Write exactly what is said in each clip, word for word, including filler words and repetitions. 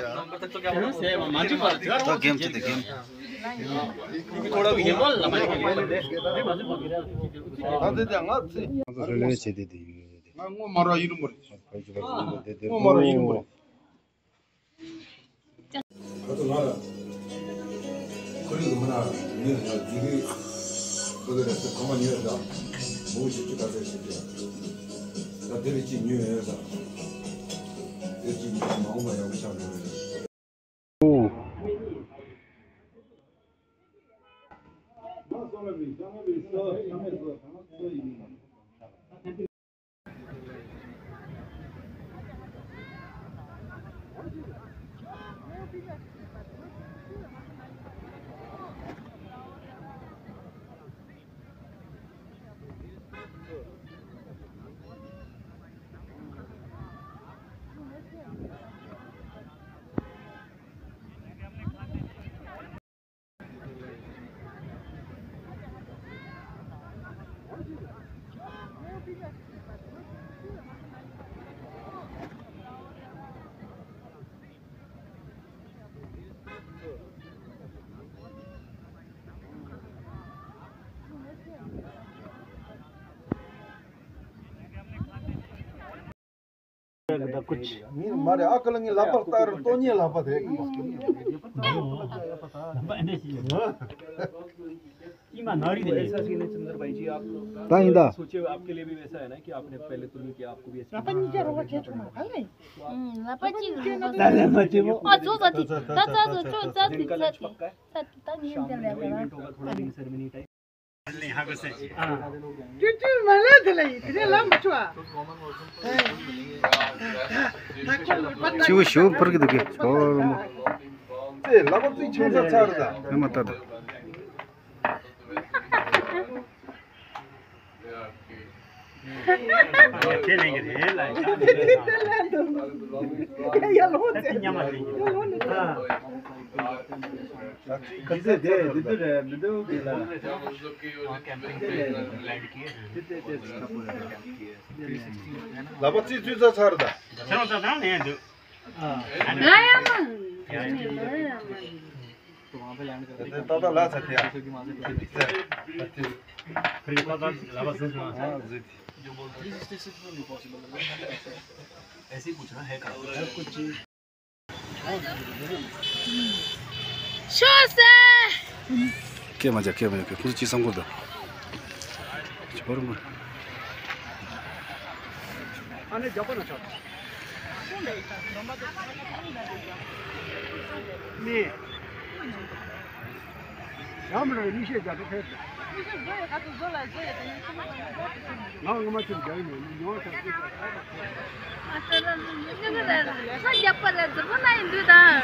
ད་གེམ་ཅི་དེ་གེམ། ང་ཚོ་རེ་རེ་བྱས་ཏེ་དེ་ཡོད་ཡོད་དེ། ང་ངོ་མ་ར་ཡིན་རུང་མ་རེད། ཕལ་ཆེར་ཡིན་དེ་དེ་ངོ་མ་ར་ཡིན་རུང་མ་རེད། ཁོ་ཚོ་ང་ལ་ཁོར་ཡུག་མི་ན་ཉོས་ན་རྒྱུ་རེད། ཁོ་ཚོ་རེ་ཚོ་ཁོ་མ་ཉོས་ད་མོ་ཞིག་ཅི་ག་ཚད་ཞིག་རེད། ད་དེ་རེ་ཅིག་ཉོས་ཡོད་ད། དེ་ཅིག་ཉོས་མ་འོངས་པ་ཡག་པོ་ཆགས་འགྲོ་གི་རེད། ངས་མ་རེད། ཨ་ཁ་ལ་ངའི་ལག་པར་བལྟ་རུ་སྟོང་ཉིད་ལག་པ་རེད། ལག་པ་འདི་ཞིག་ཡོད། ད་ཡིན་ད། सोचिए, आपके लिए भी वैसा है ना कि आपने पहले तो नहीं किया, आपको भी ऐसे ལག་པ་གཉིས་ཀ་རོགས་པ་བྱས་ཆོག་མ་ཧ་ལས། ལག་པ་གཅིག་རེད། ད་ལས་མ་བྱེད་མོ། ཨ་ཚོ་ཚ་ཚ་ཚ་ཚ་ཚ་ཚ་ཚ་ཚ་ད་ཉིན་དེ་ལས་ལ་ད་ཉིན་དེ་ལ་ད་ཉིན་དེ་ལ། ཅུ་ཅུ་མ་ལ་དེ་ལ་ཡིན་དེ་ལ་མ་ཆུ་ཨ། ཅིའུ་ཞུ་ཕུར་གི་འདུག་གི་ཨོ། ཚེ་ལག་པ་ཚིག་ཆུང་ས་ཚར་ད། ཨེ་མ་ཏ་ད། ཁྱེད་ལེན་གི་རེད་ལ། ཡ་ལོ་ཚེ་ཉམས་མ་ལེན་གི་རེད། ཁ་ཚེ་དེ་འདི་འདི་རེད་མི་འདུག་གི་ལ། ལག་པ་རྩིས་ཚུལ་ཚ་ཚར་ད། ཁྱེད་རང་ཚ་ཚང་ནས་འདུག་ང་ཡང་མ། ཏག་ཏག་ལ་ཚ་ཐེ་ཡ། ཁྱེད་ཏག་ཏག་ལ་བཟོས་སོང་ཨ། ཟིག ऐसे ही पूछना है काम। ཤོག་ཟེར། སྐད་མ་རྒྱག་སྐད་མ་རྒྱག་ཁོང་ཚོ་ཅི་བསམ་གོ་ད། ཅི་པར་མ། ཨ་ནེ་རྒྱག་པ་ན་ཆོག་ནི། ཡང་མི་རེད་མི་ཤེས་རྒྱ་ཐོ་ཕེབས། ང་ངོ་མ་ཁྱོད་རྒྱ་ཡིན་ནས་མི་ཉོ་ཐབས་ཤེས་པ། ཤ་རྒྱག་པ་རེད་རྫི་པོ་ན་ཡིན་དུས་དང་།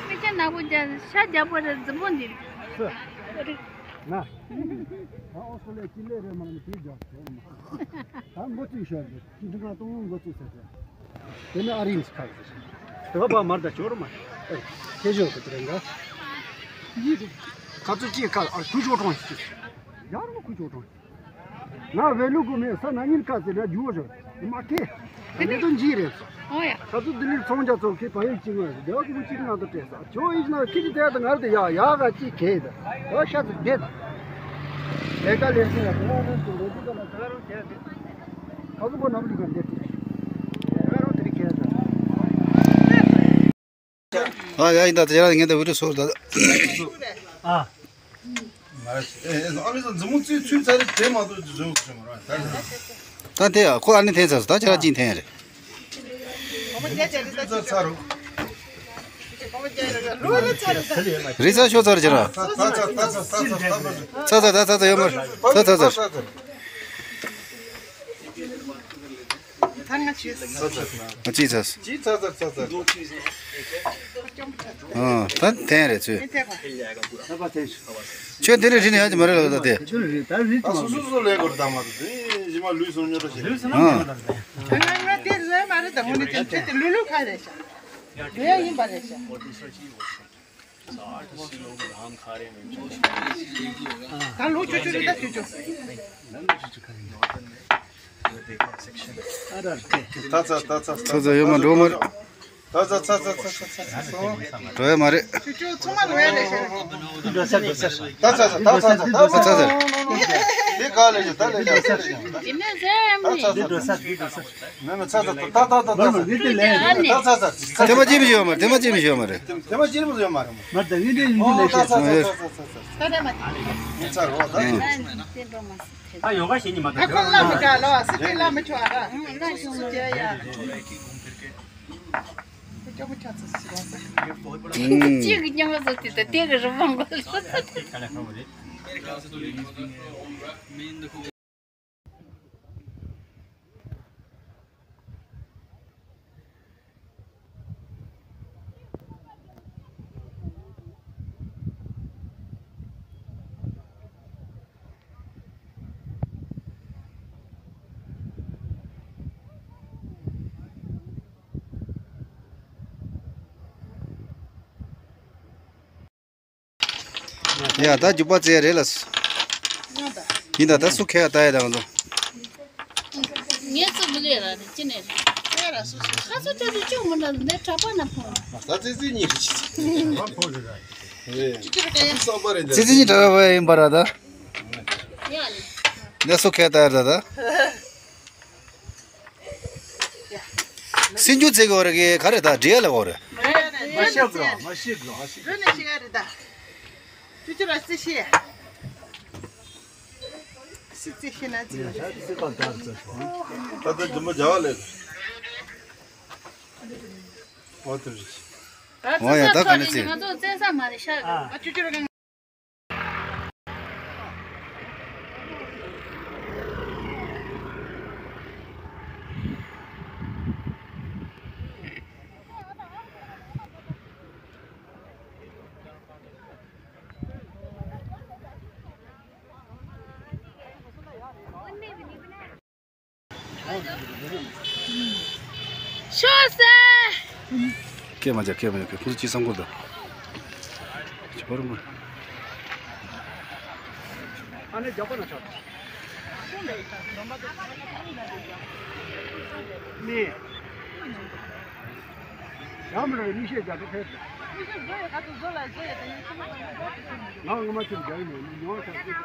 མི་ཤ་ནག་པོ་རྒྱག་ཤ་རྒྱག་པ་རེད་རྫི་པོ་འདི་རེད། ན། ཨོ་སོ་ལེ་ཅི་ལེ་རེད་མ་ནི་དུས་རྒྱག་ཆོག་མ། ད་འགོ་བཙུགས་ཤོར་རེད་ཅི་འདྲ་གང་གཏོང་འགོ་བཙུགས་ཟེར་ཏེ། དེ་ནས་ཨ་རིམ་ཁག་ཟེར། དེ་བ་བ་མར་ད་ཅོར་མ། ཨེ། ཁྱེད་ཞོར་དུ་དེ་རེད་འགའ། ཁ་ཚུ་ཅི་ཁ་ཨ་ཁུ་ཅོ་གྲོང་ཞིག་ཡར་མོ་ཁུ་ཅོ་གྲོང་། ང་བེ་ལུ་གུ་མེ་ས་ན་ཉིན་ཁ་ཟེར་ན་ཇུ་བ་ཞོར་མ་ཁེ། དེ་ནས་དོན་ཇི་རེད་ས། ཨོ་ཡ། ཁ་ཚུ་ལྡི་ལིར་ཚོང་རྒྱག་ཚོགས་ཁེ་བ་ཡིག་ཅིག་ང་ཟེར་དེ་བ་ཁུ་ཅིག་ང་དུ་སྤྲད་ས་ཁྱོ་ཡིག་ན་ཁི་ཅི་དེ་ད་ངར་དེ་ཡ་ཡ་ག་ཅི་ཁེ་ད་བ་ཤ་ཚུ་བསྡད་ད། ལས་ཀ་ལས་སེ་ཡ་དེ་ན་རེད་སུ་རེད་དུ་ད་ན་ད་རུང་ཁེ་ད། ཁ་ཚུ་པོ་ནམ་ལི་ག་འདེད་དེ། ད་རུང་དེ་རིག་ཁེ་ད། ཨ་ཡ་ཡིན་ད་དེ་ར་ངས་ད་བི་ཌིའོ་སོར་ད། ཨ། ཨ་མི་སང་འཛིན་མོ་ཚུལ་ཚུལ་ཚ་རེ་དེ་མ་གཏོགས་བཟོས་ཡོང་གི་མ་རེད། ད་དེ་ཡ་ཁོ་ཨ་ནི་འཐེན་ཚར་སོང་ད་ཁྱེད་རང་གཅིག་འཐེན་རེད། ཚུལ་ཚ་ཚ་རུ། རི་ཚ་ཤོ་ཚར་ཁྱེད་རང་། ཚ་ཚ་ཚ་ཚ་ཚ་ཚ་ཚ་ཚ་ཚ་ཡོད་མ་རེད། ཚ་ཚ་ཚ་ཚ་ཚ། ད་ང་ཅི་ཟེར། ཨ་ཅི་ཟེར། ཅི་ཟེར་ཟེར་ཟེར་ཟེར། ཨ་ད་འཐེན་རེད་ཚུལ། ཁྱོད་དེ་རིང་རི་ནས་ཡག་གི་མ་རེད་ལབ་ད་དེ། ད་སོ་སོ་སོ་ལས་སྐོར་ད་མ་ཐུབ་དེ་ཞི་མ་ལུས་སོང་ཉོ་ད་ཞིག་ཨ། ང་ང་དེ་རེད་མ་རེད་ད་ངོ་ནས་ཀྱང་ཁྱོད་དེ་ལུས་ལུས་ཁ་རེད་ཤག་ལུས་ཡ་ཡིན་པ་རེད་ཤག་ད་ལོ་ཆུ་ཆུ་རེད་ད་ཆུ་ཆུ། ད་ཚ་ད་ཚ་ཚ་ཚ་ཡོད་མ་འགྲོ་མ་རེད། ཚ་ཚ་ཚ་ཚ་ཚ་ཚ་ཚ། འགྲོ་ཡ་མ་རེད། ཆུ་ཆུ་ཚང་མ་ལོས་ཡ་ལས་ཤེས། འགྲོ་ས་འགྲོ་ས། ད་ཚ་ཚ་ད་ཚ་ཚ་ད་ཚ་ཚ། དེ་ག་ལས་ཤེས་ད་ལས་ཤེས་ད་ལས་ཤེས། དེ་ནས་ཟེར་ཡ་མ་རེད། ད་ཚ་ཚ་ད་ཚ་ཚ། མེ་མེ་ཚ་ཚ་ད་ད་ད་ད་ཚ་ཚ། ད་ཚ་ཚ། དེ་མ་ཅི་མི་ཤེས་ཡོད་མ་རེད། དེ་མ་ཅི་མི་ཤེས་ཡོད་མ་རེད། དེ་མ་ཅི་མི་ཤེས་ཡོད་མ་རེད། མ་ད་ངས་དེ་ཡིན་དུ་ལས་ཤེས། ད་ཚ་ཚ་ད་ཚ་ཚ། ད་ད་མ་དེ་ཚ་རོ་ད། ད་ཡོ་ག་བྱེད་ཉི་མ་ད། ཨ་ཁོ་ལ་མི་ག་ལ་སི་ཏི་ལ་མི་ཆོག་ཨ། སུ་སུ་ཅེ་ཡ། ཁོ་ཅོ་ཁོ་ཆ་ཚུ་སི་ར་ས། ཅི་གི་ཉམས་ལ་ཟོ་ཏི་ད་དེ་གི་རི་བང་གོ་ལ། ཡ་ད་རྒྱུག་པ་རྩེ་རེད་ལ། ཡིན་ད་ད་སུ་ཁས་ད་ཡ་ད་ང་ཚོ། ངས་ཚོ་མི་ལས་ར་རེད་ཅི་ནས་རེད། ཁ་སོ་ཏྲ་ཏུ་ཅུང་མི་འདྲ་འདི་གྲྭ་པ་ན་ཕོ། ད་ཙི་ཙི་གཉིས་རེད་ཅི་ཙི། ཙི་ཙི་རེད་ཀ་ཡ། ཙི་ཙི་གཉིས་གྲྭ་པ་ཡིན་པ་ར་ད། ཡ་ལེ། ངས་སུ་ཁས་ད་ཡ་ད་ད། སེམས་ཆུང་བྱེད་དགོས་རེད་གི་ག་རེ་ད་འདྲི་ཡ་ལ་འོ་རེད། མ་ཤེས་དགོས་མ་ཤེས་དགོས། རོ་ནས་ཤེས་ཡ་རེད་ད། ཅུ་ཅུ་ར་རྩི་ཤེས། སི་རྩི་ཤེས་ན་རྩི་ཡ་རེད། ད་ལྟ་རྫུན་མ་རྒྱག་ལས། འོ་དེ་རེད། འོ་ཡ་ད་ག་ནས་རྩི། ང་ཚོ་བཙན་ས་མ་རེད་ཤག་ཨ་ཅུ་ཅུ་ར། ཤོག་ཟེར། སྐད་མ་རྒྱག་སྐད་མ་རྒྱག་ཁོང་ཚོ་ཅི་བསམ་གོ་ད། ཅི་བར་མ། ཨ་ནེ་རྒྱག་པ་ན་ཆོག་ནི། ཡང་མི་རེད་མི་ཤེས་རྒྱ་ཐོ་ཕེབས། ང་ངོ་མ་ཁྱོད་རྒྱ་ཡིན་ནས་མི་ཉོ་ས་ཅི་ས།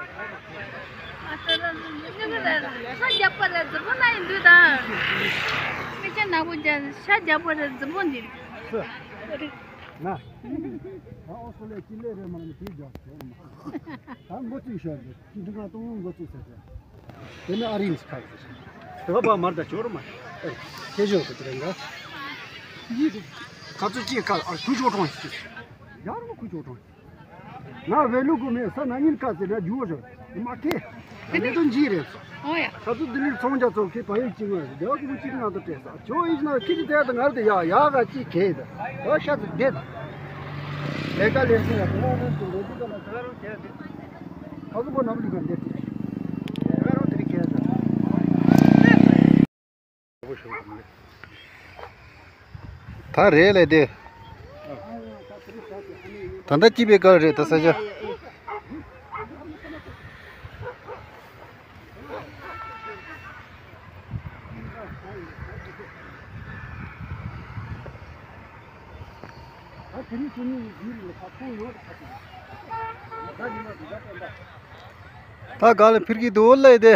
ཤ་རྒྱག་པ་རེད་རྫི་པོ་ན་ཡིན་དུས་དང་། མི་ཁྱེད་ནག་པོ་རྒྱ་ཤ་རྒྱག་པ་རེད་རྫི་པོ་འདི། ན། ཨོ་སོ་ལེ་ཅི་ལེ་རེད་མ་ནི་དེ་རྒྱག་ཆོག་མ། ད་འགོ་བཙུགས་ཤོག་ཅི་འདི་ག་གཏོང་འགོ་བཙུགས་ཟེར་ཏེ། དེ་ནས་ཨ་རིན་ཁག་ཟེར། དེ་ག་པ་མར་ད་ཅོར་མ། ཨེ། ཁྱེད་ཅོ་ཟེར་དེ་རེད་འགའ། ཡིད། ཁ་ཚོ་ཅི་ཁ་ཨ་ཁུ་ཅོ་གྲོང་ཞིག་ཡར་མོ་ཁུ་ཅོ་གྲོང་ཞིག་ང་བེ་ལུ་གུ་མེ་ས་ན་ཉིན་ཁ་ཟེར་ན་ཇུ་བ་ཞོ། མ་ཁེ། དེ་ནས་དོན་ཇི་རེད་སོ། ཨོ་ཡ། ཁ་ཚོ་དེ་ནས་ཚོང་རྒྱག་ཚོ་ཁེ་བ་ཡོད་ཅིག་ང་རེད་བ་གུ་ཅིག་ང་དུ་སྤྲད་ས་ཁྱོ་ཡིན་ན་ཁི་ཅི་དེ་ད་ང་རེད་ཡ་ཡ་ག་ཅི་ཁེ་ད། ད་ཤ་ཚོ་བདེ་ད། ལས་ཀ་ལས་སེ་ཡ་དེ་ན་རེད་སོ་ལོ་ཅི་ད་ན་ད་རུང་ཁེ་ད། ཁ་ཚོ་པོ་ནམ་ལུག་ག་འདེད་དེ། ད་རུང་དེ་རིང་ཁེ་ད། ད་རེད་ལས་དེ། ད་ལྟ་སྐྱིད་པའི་སྐབས་རེད་ད་ས་ཆ། ད་ག་ལ་ཕིར་གི་དུ་ལས་དེ།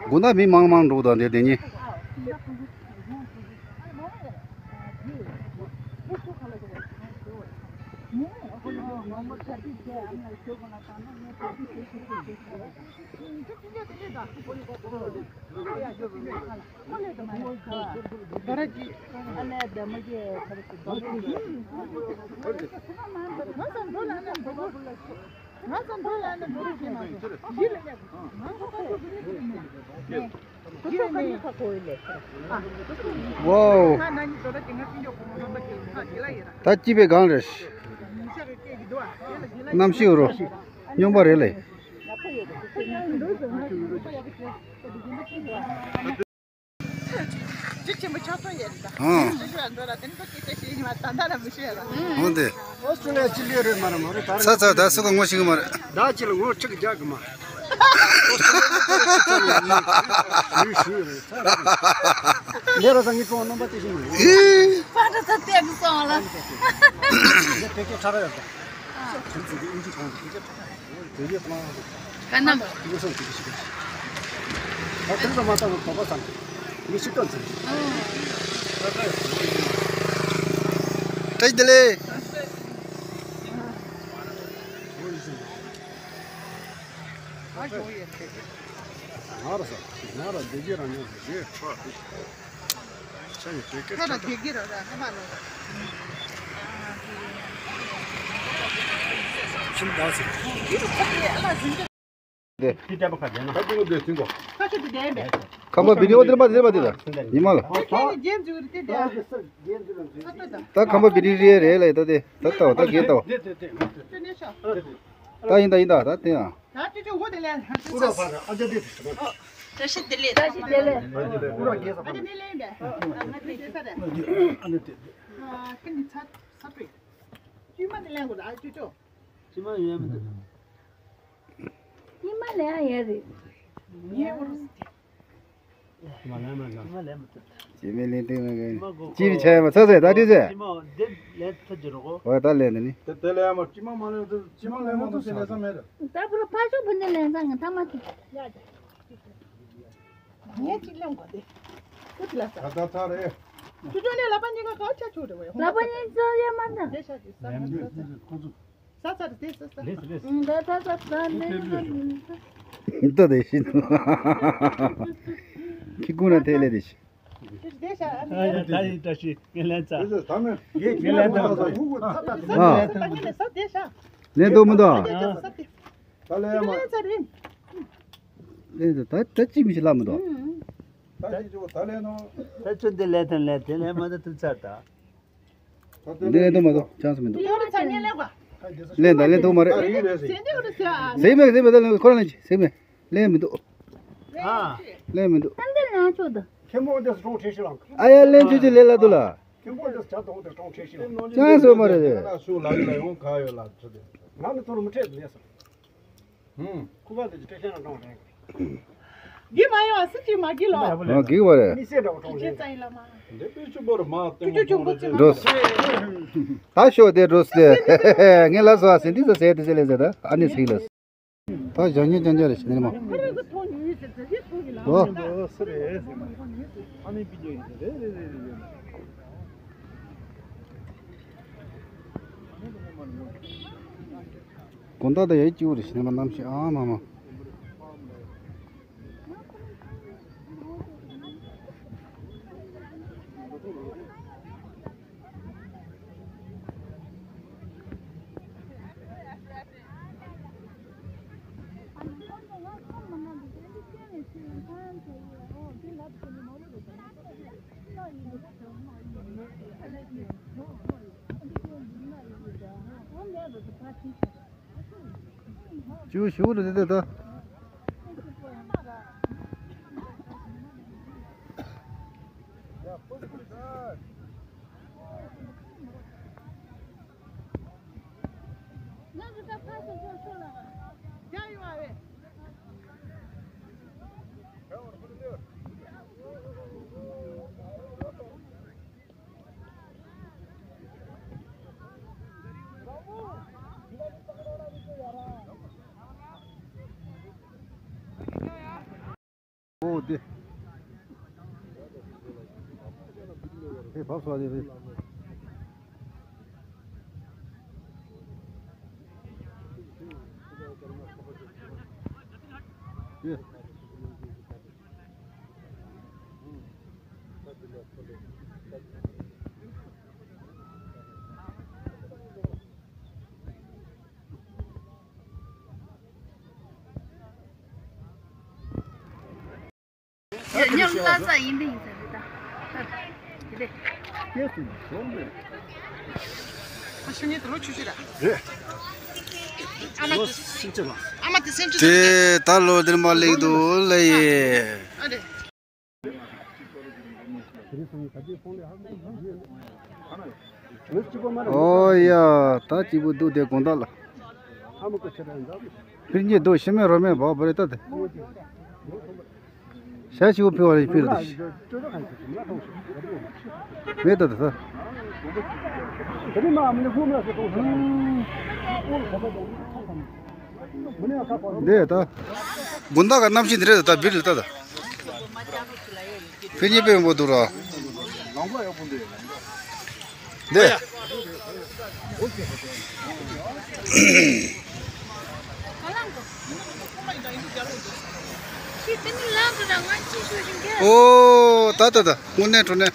དགོང་དག་མི་མང་མང་འགྲོ་དང་དེ་དེ་ཉིན། ཝའོ། ད་སྐྱིད་པའི་སྒང་རེད། གནམ་གཤིས་རོ། སྨྱོན་པ་རེད་ལེ། ཨང་། འོ་དེ། ཚ་ཚ་ད་སུ་ག་ངོ་ཤེས་གི་མ་རེད། ད་ཅི་ལ་ངོ་གཅིག་རྒྱག་གི་མ། ལས་ར་ས་ངི་ཀོང་རྣམ་པ་དེ་བཞིན་རེད། ཨི། པ་ཏྲ་ས་ཏེ་གི་སོང་ལ། ལས་ཕལ་སྐད་ཁྲ་ར་ཡོད་ད། ཁྱིམ་ཚང་གི་དབྱིན་ཇི་གོང་དུ་ཕལ་སྐད་ཁྲ་ར་ཡོད། དེ་ཡོད་མ་རེད། ག་ན། དེ་གི་སོང་དེ་གི་ཤི་གི། ད་དེ་ཚོ་མ་ལྟ་བུ་དོགས་པ་ཚང་གི་ཤི་ཀ་ཚང་། བཀྲ་ཤིས་བདེ་ལེགས། ང་ར་ས་ང་ར་བདེ་སྐྱིད་རང་ཉིད་ཟེར་གི་ཁྲོ་ཁ་ར་བདེ་སྐྱིད་ར་ར་ཧ་མ་ལོ། ཁྱིམ་བདག་ཟེར། དེ། ཁམས་པ་བི་ཌི་ཨོ་དེར་མ་དེར་མ་དེ་ལ་ཉི་མ་ལ། ད་ཁམས་པ་བི་ཌི་རེད་རེད་ལ་ད་དེ་ད་ལྟ་ད་གེ་ལྟ། ད་ཡིན་ད་ཡིན་ད་ད་དེ་ཡང་། བཀྲ་ཤིས་བདེ་ལེགས། བཀྲ་ཤིས་བདེ་ལེགས། ཉི་མ་ལ་ཡང་ཡོད་རེད། ཉི་མ་ལ་ཡང་ཡོད་རེད། ཅི་མི་ལེན་ཏེ་མ་གི་ཅི་མི་ཆ་ཡ་མ་ཚ་ཚ་ད་དུས་ཚེ། འོ་ད་ལེན་ཏེ་ནི། དེ་དེ་ལས་ཡ་མ་ཅི་མ་མ་ལེན་ཏེ་ཅི་མ་ལེན་མ་ཐུབ་ཟེར་ལེན་ས་མེད་རེད། ད་བུ་ར་ཕ་ཤོག་བུ་ནི་ལེན་ས་ང་ཐ་མ་ཐུབ། ངས་ཅི་ལེན་གོ་དེ། ཀུ་ཅི་ལ་ས། ད་ད་ཚ་རེད། ཅུ་ཅོ་ནས་ལ་པ་གཉིས་ཀ་ག་ཆ་ཆུ་རེད་བས། ལ་པ་གཉིས་ཚོ་ཡ་མ་ད། དེ་ཤ་ཅི་ས་ང་ཚོ་ས། ཁོ་ཚོ། ས་ས་རེད་དེ་ས་ས། ལེ་ས་ལེ་ས། ད་ད་ད་ད་ནས་ད་ནས། ད་དེ་བཞིན་དུ། ཁྱི་ཀུན་ན་ཐེ་ལེ་དེ་བཞིན། ད་ཡིན་བཀྲ་ཤིས་ངས་ལན་ཚ། ངས་ལན་ཚ། ཨ། ལན་འདུག་མི་འདུག་ད་ལན་ཡ་མ། ལན་ཚ་ད་ད་ཅི་མི་ཤི་ལ་མི་འདུག་ད་ཅི་ཅོ་ད་ལན་ནོ། ད་ཅོ་འདི་ལན་ཐན་ལན་དེ་ལན་མ་ད་ཐུག་ཚར་ད། འདི་ལན་འདུག་མ་འདུག་ཅང་སུ་མི་འདུག་ལན་ད་ལན་འདུག་མ་རེད། ཟེར་མེད་ཟེར་མེད་ད་ལན་ཁོ་རང་ལན་ཅི་ཟེར་མེད། ལན་མི་འདུག་ཨ། ལན་མི་འདུག་ཨ་ཡ་ལན་ཆུ་ཆུ་ལས་ལ་འདུག་ལ། ཅང་སུ་མ་རེད། འདི་མ་ཡོང་སི་ཅི་མ་གི་ལོ། ཨ་གི་བ་རེད། མི་སེར་འདྲ་བོ་གྲོང་ཁྱེར་ཙ་ཡི་ལ་མ། འདི་པི་ཆུ་བོར་མ་ཏེ་ཆུ་ཆུ་ཆུ་འགོ་ཚུགས། འགྲོ། ད་ཤོག་དེ་འགྲོ་སྟེ། ངས་ལ་སོ་ཨ་སེ་འདི་ཚོ་ཟེར་དེ་ཟེར་ལེ་ཟེར་ད་ཨ་ནི་ཚིག་ལ། ད་ཞག་ཉིན་ཅང་ཅང་རེ་ཞིག་ནི་མ། ཁ་ར་གི་ཐོང་ཉུལ་ཟེར་ཟེར་ཞིག་ཐུག་གི་ལ། འོ། ཨ་ནི་པི་ལོ་ཡིན་ཟེར་རེད་རེད་རེད་རེད། དགོང་དག་ད་ཡའི་སྐྱིད་པོ་རེད་ཤི་ནས་མ་གནམ་གཤིས་ཨ་མ་མ། ཅིའུ་ཞིའུ་རུ་དེ་དེ་ད། ཨོ་དེ། ཧེ་བབས་སོང་དེ་རེད། དེ། ཉམས་ལ་ས་ཡིན་པས་ཡིན་ས་རེད་ད། དེ་ལས། ཨ་ཤུ་ཉིད་དུ་ལོ་ཆུ་ཤི་ར། རེད། ཨ་མ་དེ་སེམས་ཅན་ལ། ཨ་མ་དེ་སེམས་ཅན་དེ་ད་ལོ་དེར་མ་ལེགས་འདུག་ལ་ཡེ། ཨ་རེད། ཨོ་ཡ། ད་གཅིག་པུ་འདུག་དེ་དགོང་དག་ལ། ཕིར་གཉིས་འདུག་ཤི་མེད་རོ་མེད་བག་བ་རེད་ད་དེ། ཞག་ཞིག་པོ་ཕི་བ་རེད་ཕིར་དེ། མེད་ད་དེ་ད། འདི་ད། དགོང་དག་གི་གནམ་གཤིས་འདི་རེད་ད་བིར་ལ་ད་ད། ཕི་གཉིས་པའི་འོང་པོ་འདུག་ར། འདི། ཨོ་ད་ད་ད་དངོས་གནས་དྲང་གནས།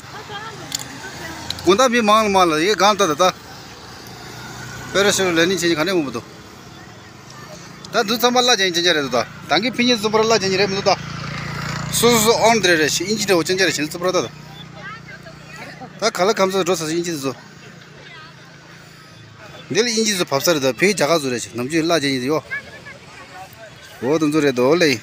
དགོང་དག་མི་མང་ལ་མང་ལ་ཡེ་གང་ད་ད་ད། པེ་ར་ཤུ་ལེ་ནིང་བྱེད་མཁན་ག་ནས་འོང་པོ་འདུག་ད་འདི་ཚང་མ་བླ་ཅན་ཅན་ཅན་རེད་འདུག་ད་ད་གིན་ཕི་ཉིན་བཟོ་པར་བླ་ཅན་ཅན་རེད་མི་འདུག་ད་སོ་སོ་སོ་ཨོན་དེ་རེད་རེད་ཤི་ཨིན་ཇི་འདྲ་བོ་ཅན་ཅན་རེད་ཤི་ན་བཟོ་པར་ད་ད་ད་ག་ལ་ཁམས་ཚོ་འགྲོ་ས་སོ་ཨིན་ཇི་བཟོ། འདི་ལ་ཨིན་ཇི་བཟོ་བབས་ས་རེད་ད་ཕི་རྒྱ་གར་བཟོ་རེད་ཤི་ནམ་རྒྱུན་བླ་ཅན་ཡིན་ཡོ། འོ་དེ་ཚོ་རེད་འདུག་ལེ།